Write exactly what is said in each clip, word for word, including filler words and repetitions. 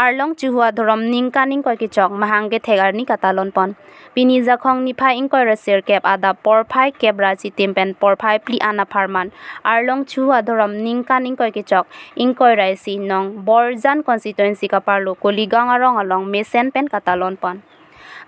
Arlong Chuhu adhorom ningkan ingkoi kechok mahang kethek arni katalon pon. Pini Jakhong niphai ingkoi ra sirkep adap porphai kep ra chitim pen porphai phli an apharman Arlong Chuhu adhorom ningkan ingkoi kechok ingkoi ra isi nong Borjan constituency kaparlo Kuligaon arong along mesen pen katalon pon.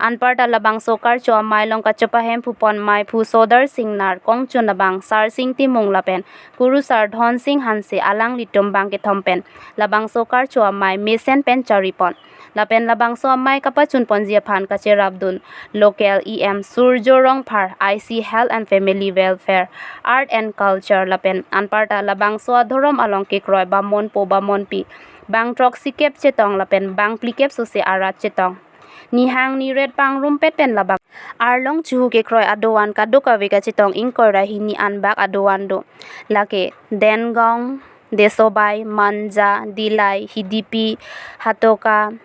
Anparta labangso karcho amei along kachepa hemphu pon meiphu Sodar Singnar, kongchun abang Sarsing Timung lapen kurusar Dhonsing Hanse alanglitum bang kethom pen labangso karcho amei mesen pen chari pon. Lapen labangso amei kapachun ponji aphan kacherapdun local E M Surjo Rongphar, I C Health and Family Welfare, Art and Culture lapen anparta labangso adhorom along kekroi bamonpo bamonpi bang throksi kep chetong lapen bang phli kep sose arat chetong. Nihang niret pangrumpet pen labang Arlong Chuhu kekroi adovan kadokave kachetong ingkoi ra hini anbak adovan do. Lake Dengaon, Desobai, Manja, Dillai, Hidipi, Hatoka,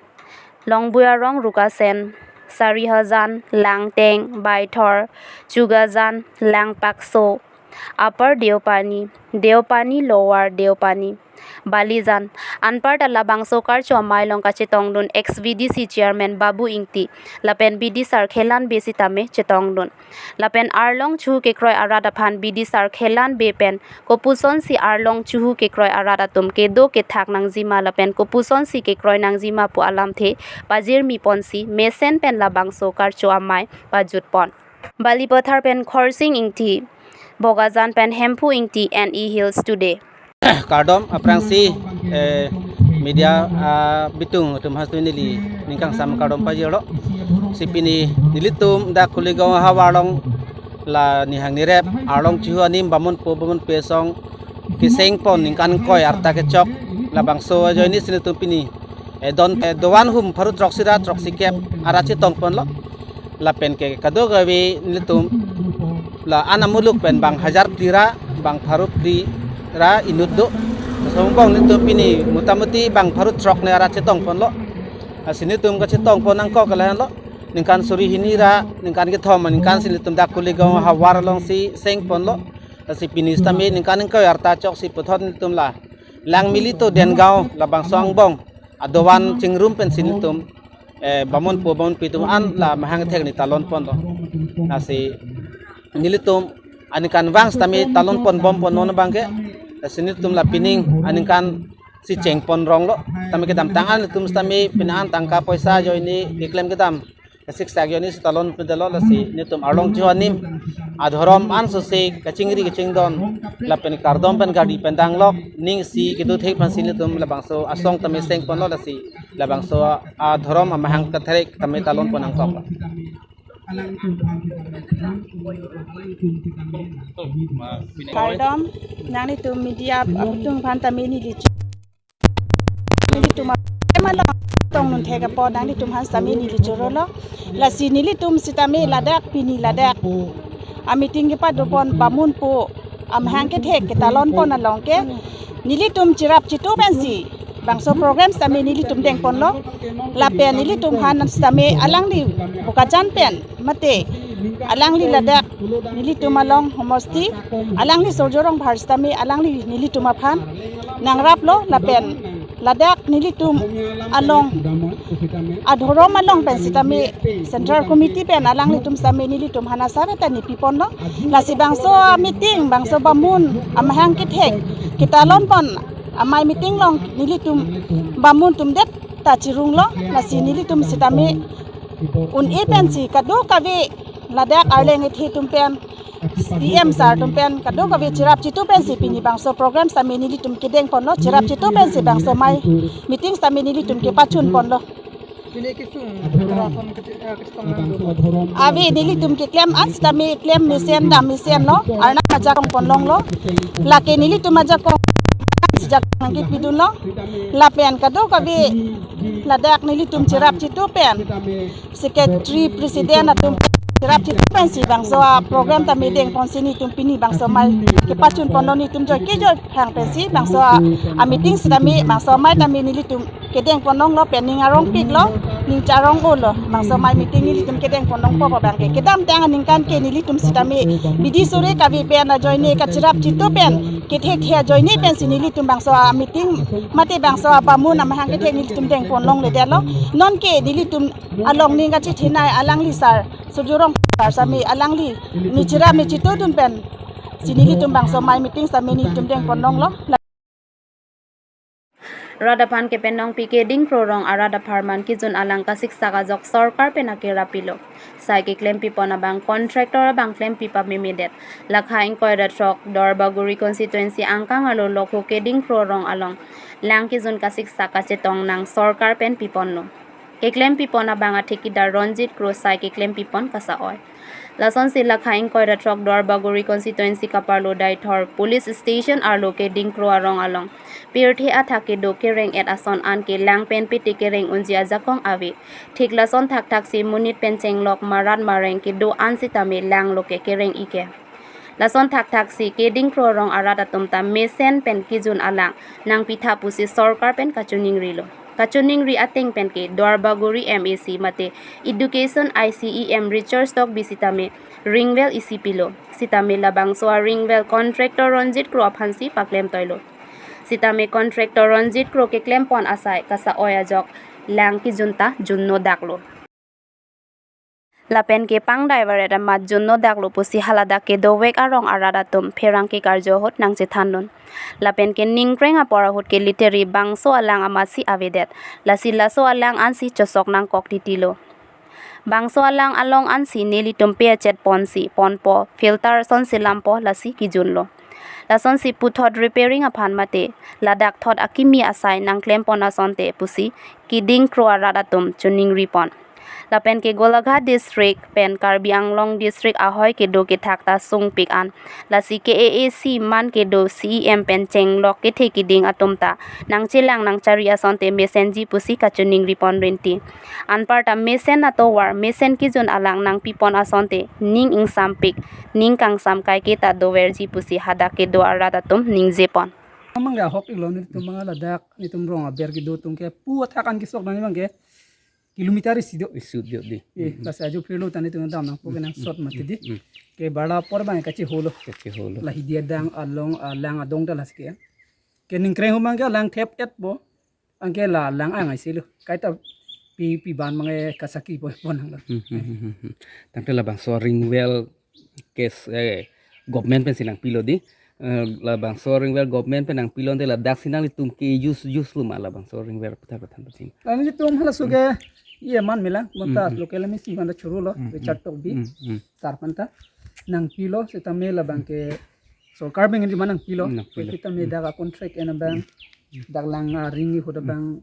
Longbui arong Rukasen, Sarihajan, Langteng, Baithor, Chugajan, Langpakso, Upper Deopani, Deopani, Lower Deopani, Balijan. Anparta labangso karcho amei along kachetongdun ex V D C chairman Babu Ingti lapen B D sir Khelan Bey sitame chetongdun. Lapen Arlong Chuhu kekroi arat aphan B D sir Khelan Bey pen kopusonsi Arlong Chuhu kekroi arat atum kedo kethak nangjima lapen kopusonsi kekroi nangjima pu alamthe pajirmi ponsi mesen pen labangso karcho amei pajut pon. Balipathar pen Khorsing Ingti, Bokajan pen Hemphu Ingti, N E Hills Today. Kardom, aphrangsi, eh, media, ah, bitung atum hastuni neli ning kangsam kardom pajirlo. Si pini nelitum dak Kuligaon havar along la nihang nirep Arlong Chuhu anim bamonpo bamonpi asong keseng pon ningkan ingkoi arta kechok labangso ajoine si nelitum pini, eh, don, eh, dovan hum pharo throksi ra throksi kep arat chetong ponlo. Lapen ke kadokave nelitum la an amuluk pen bang hajar phli ra, bang pharo phli ra inut do. Laso angbong nelitum pini motamuti bang pharo throk ne arat chetong ponlo. Lasi nelitum kachetong pon nangkok ke lahenlo. Ningkan suri hini ra, ningkan kethom, ningkan si nelitum dak Kuligaon havar alongsi seng ponlo. Lasi pini sitame ningkan ingkoi arta choksi puthot nelitum la Langmili to Dengaon labangso angbong adovan chingrum pensi nelitum, eh, bamonpo bamonpi atum an la mahang kethek arni talon ponlo. Lasi nelitum aningkanvang sitame talon pon bom pon non abangke. Lasi nelitum la pining aningkan si cheng pon ronglo. Tame kedamtang an nelitum sitame pini an tangka poisa ajoine keklem kedam, kesik sak ajoine si talon pondetlo. Lasi nelitum Arlong Chuhu anim adhorom an sose kachingri kachingdon lapen kardom pen gardi pen danglok ning si kedo thek aphansi nelitum labangso asong tame seng ponlo. Lasi labangso adhorom amahang kethek tame talon pon nangkok. Kardom, nanglitum media atum aphan tame neli chu-, nelitum a-, ema long tong nun thek apot nanglitum aphan sitame neli chorolo. Lasi nelitum sitame ladak pini ladak a-meeting kepado pon bamonpo amahang kethek ketalon pon along ke nelitum cherap chitu pensi bangso program sitame nelitum deng ponlo. Lapen nelitum aphan sitame alangli Bokajan pen mate alangli ladak nelitum along homosti alangli Surjo Rongphar sitame alangli nelitum aphan nangraplo. Lapen ladak nelitum along adhorom along pen sitame Central Committee pen alanglitum sitame nelitum aphan asar ta nepi ponlo. Lasi bangso meeting, bangso bamun amahang kethek ketalon pon amei meeting along nelitum bamun atum det ta chirunglo. Lasi nelitum sitame un-e pensi kadokave ladak arleng ethe atum pen, E M sir atum pen kadokave cherap chitu pensi pini bangso program sitame nelitum kedeng ponlo, cherap chitu pensi bangso amei meeting sitame nelitum kepachun ponlo. Pini kesung rason kecil, eh, kecil tong nang dulu. Ave nelitum keklem an sitame klem mesenlo, dam mesenlo, Arnam ajakong pon longlo. Lake nelitum ajakong si ajakong kepidunlo. Lapen kadokave ladak nelitum cherap chitu pen, secretary, president atum cherap chitu pensi bangso a-program tame deng ponsi nelitum pini bangso amei kepachun ponlo. Nelitum joike joiphang pensi bangso a, a-meeting sitame bangso amei tame nelitum kedeng pon longlo pen ning arongpiklo. Ning charong olo, bangso amei meeting nelitum kedeng pon longpo abang ke. Kedamtang aningkan ke nelitum sitame bidi sore kave pen ajoine kachirap chito pen, kethekthe ajoine pensi nelitum bangso ameeting mate bangso abamu amahang kethek nelitum deng pon longledetlo. Non ke nelitum along ning kachethenei alangli sar Surjya Rongphar sar sitame alangli nechirap nechitodun pensi nelitum bangso amei meeting sitame nelitum deng pon longlo. Rat aphan kepanong pi Keding Kro arong arat apharman kejun alang kasiksak ajok sorkar pen akera pilo. Sai keklem pipon abang contractor abang klem pi pamemedet. Lakha ingkoi ra throk Duarbagori constituency angkang arlo Lokho Keding Kro arong along lang kejun kasiksak kachetong nang sorkar pen piponlo. Keklem pipon abang athekidar Ronjit Kro sai keklem pipon kasa-oi. Lasonsi Lakha ingkoi ra throk Duarbagori constituency kaparlo Deithor police station arlo Keding Kro arong along pirthe athak kedo kereng-et ason an ke lang pen piti kereng unji ajakong ave. Thik lason thakthaksi monit pen chenglok marat mareng kedo an sitame lang lo ke kereng-ik ke. Lason thakthaksi Keding Kro arong arat atum ta mesen pen kejun alang nangpitha pusi sorkar pen kachiningrilo. Kachiningri ateng pen ke Duarbagori M A C mate Education I C E M Richard Tokbi sitame ring well isi pilo. Sitame labangso aring well contractor Ronjit Kro aphansi paklem toilo. Sitame contractor Ronjit Kro keklem pon asai kasa-oi ajok lang kejun ta junno daklo. Lapen ke pangdai varet amat junno daklo pusi haladak kedovek arong arat atum pherangke karjo ahut nangchethandun. Lapen ke ningkreng apor ahut ke literary bangso alang amatsi avedet. Lasi laso alang ansi chosok nangkok titilo. Bangso alang along ansi nelitum pe achet ponsi ponpo, filter asonsi lampo lasi kejunlo. Lasonsi puthot repairing aphan mate ladak thot akimi asai nangklem pon asonte pusi Keding Kro arat atum chiningri pon. Lapen ke Golaghat district pen Karbi Anglong district ahoi kedo kethak ta sungpik an. Lasi K A A C man kedo C E M pen chenglok kethe keding atum ta nangchelang nangchari asonte mesenji pusi kachiningri pon rinti. Anparta mesen atovar mesen kejun alang nangpipon asonte ning ingsampik, ning kangsam kaike ta doverji pusi hadak kedo arat atum ningje pon. Amang ya hok ilo nelitum mangala dak nelitum rong aber kedo atum ke pu athak an kesok nang abang ke kilometer isi do. Isi do di. Eh, lasi ajo phirlo ta nelitum dam nangpo ke nang sot mati di. Mm. Ke bala apor abang kacheholo. Kacheholo. Lahidi adang along alang adong ta lasi ke. Ke ningkreng humang ke lang thep-et bo. Anke la lang angai silo. Kaita pi pi ban mangai kasaki po pon nang lo. Hmm, hmm, hmm, hmm, hmm. Tangte labangso ring well case, eh, government pensi nangpilo di. Eh, labangso ring well government pen nangpilo te ladak si nanglitum ke use use lo ma labangso ring well puthot pathan puthot. Nelitum halaso ke iya man melang mata local M A C man ta choro lo, Richard Tokbi. Hmm, hmm. Sar aphan ta nangpilo sitame labang ke sorkar pen nangpilo. Nangpilo. Sitame dak a-contract en abang dak lang aring ahut abang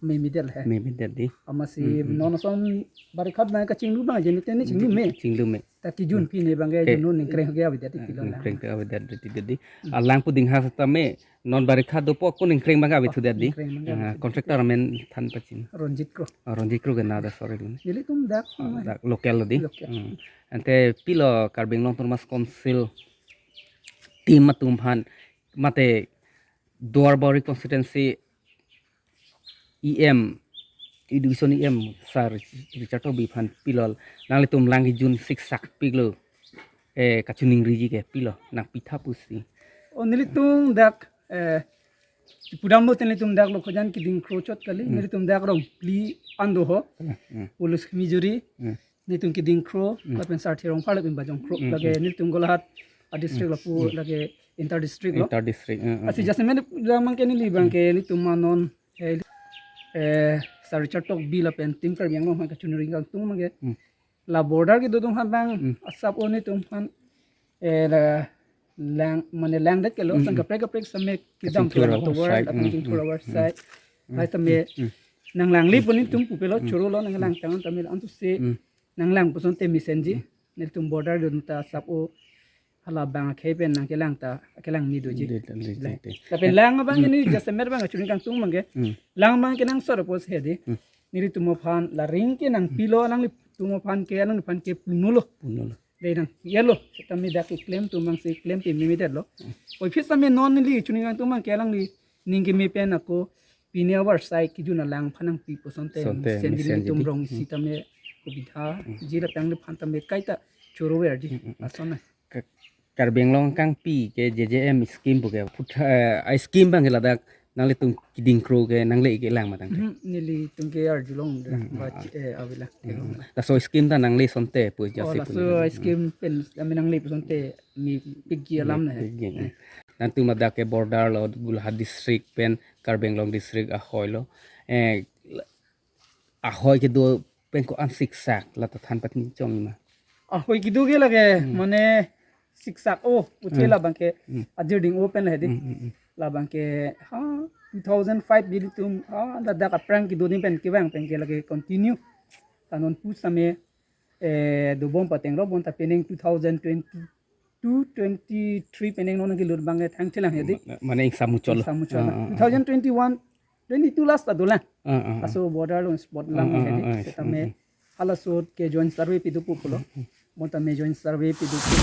memedet he. Memedet di. Amatsi non ason barikhat abang kachinglu abang jeni teni chinglu me. Chinglu me. Ta kejun pi ne abang ke junno ningkreng ke avedet titilo lang. Ningkreng ke avedet titilo di. Alang puding ha sitame non barikhat dopo ko ningkreng abang avethudet di. Ningkreng abang. Ah, contractor amen than pachin. Ronjit Kro. Ah, Ronjit Kro ke na da sorry dun. Nelitum dak. Ah, dak local lo di. Local. Hmm. Ante pilo Karbi Anglong Autonomous Council team atum aphan mate Duarbagori constituency E M, Education E M, Sir Richard Tokbi aphan pilo nanglitum lang kejun siksak piklo, eh, kachiningriji ke pilo nangpitha pusi. Oh, nelitum dak, eh, pudamlo te nelitum dak Lokhojan Keding Kro chot kali, nelitum dak rong phli an do ho. Hmm, hmm. Police kimi juri. Hmm. Nelitum Keding Kro, lapen Sarthe Rongphar lapen Bajong Kro. Hmm, lake nelitum Golaghat a-district lapu lake inter district lo. Inter district. Hmm, hmm, lasi jasemet abang ke neli abang ke nelitum manon, eh, eh, Sir Richard Tokbi lapen team Karbi Anglong aphan kachiningri kangtung abang ke. Hmm. La border kedo atum aphan abang asap o nelitum aphan, eh, la lang mane langdet ke lo, sang kaprek kaprek sitame kedam kachingthur tovar, side, lapen kachingthur tovar side. Hai sitame nanglangle pu nelitum pupelo, choro lo nanglang tang tame antu se nanglang pu asonte mesenji. Nelitum border dun ta asap o hala abang akhei pen nangkelang ta, kelang ni doji. Di, di, di, di, di. Lapen lang abang ini jasemet abang kachiningri kangtung abang ke. Hmm. Lang abang ke nang sor pos he di. Hmm. Nelitum aphan la ring ke nangpilo, alanglitum aphan ke, alangliphan ke punolo. Punolo. Dei nang yelo, sitame dak keklem atum abang si klem pememedetlo. Hmm. Oi phit sitame non neli chiningri kangtung abang ke alangli ning keme pen ako pine avar sai kijun alang aphan nangpipo asonte, Asonte, mesen mesen nelitum didi. Rong isi Hmm. tame kobitha, Hmm. jila pang le aphan tame kaita choro ver di, Hmm, hmm, hmm. Lason na. Ka-, Karbi Anglong kangpi ke J J M scheme pu ke, put, eh, a scheme abang ke ladak nanglitum keding kro ke nangle kelang ma tangte. Hmm, nelitum ke arjulong de, Hmm, hmm, ba ah. chi-, eh, avelang, Hmm, kelong hmm. la. Laso scheme ta nangle asonte pu Oh, jasi pu laso nangle. Scheme pen, kami nangle asonte, mepikji alam na he. Mepikji, Eh. Nangtum ladak ke border lo Golaghat district pen Karbi Anglong district ahoi lo. Eh, la-, ahoi kedo pen ko-an siksak la ta than patni chong ma. Ahoi kedo ke lake, Hmm. mane siksak o, puche Hmm. labang ke Hmm. ajir ding o pen la he di. Hmm, hmm, hmm. Labang ke, ha, two thousand five nelitum, ha, ladak aphrang kedo ding pen kevang pen ke lake continue. Ta non pu same, eh, dobom pateng lo bonta penang two thousand twenty-two twenty-three penang non kelut abang ke thang thelang he di. Ma-, mane ingsam muchot lo. Ingsam muchot lo. Ah, ah, ah. Two thousand twenty-one, twenty-two last ta dolang. Ah, ah, ah. Laso border along spot lang Ah, ah, he di. Ah, ah, Setame ah, ah. Halaso ke joint survey pido pu pulo. Hmm, hmm. Bonta me joint survey pido pu.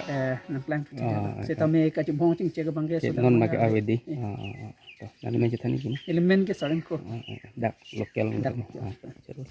Eh, nangklang thu Ah, ah, ah. Setame kachibong chingchek abang ke Che, sodang non ma ke abang ave di. Eh. Ah, ah, ah. To, nangli men chethan ni kini. Neli men ke Saren ko. Ah, ah, ah. Dak local Dak mo. Local. Ah, chalo.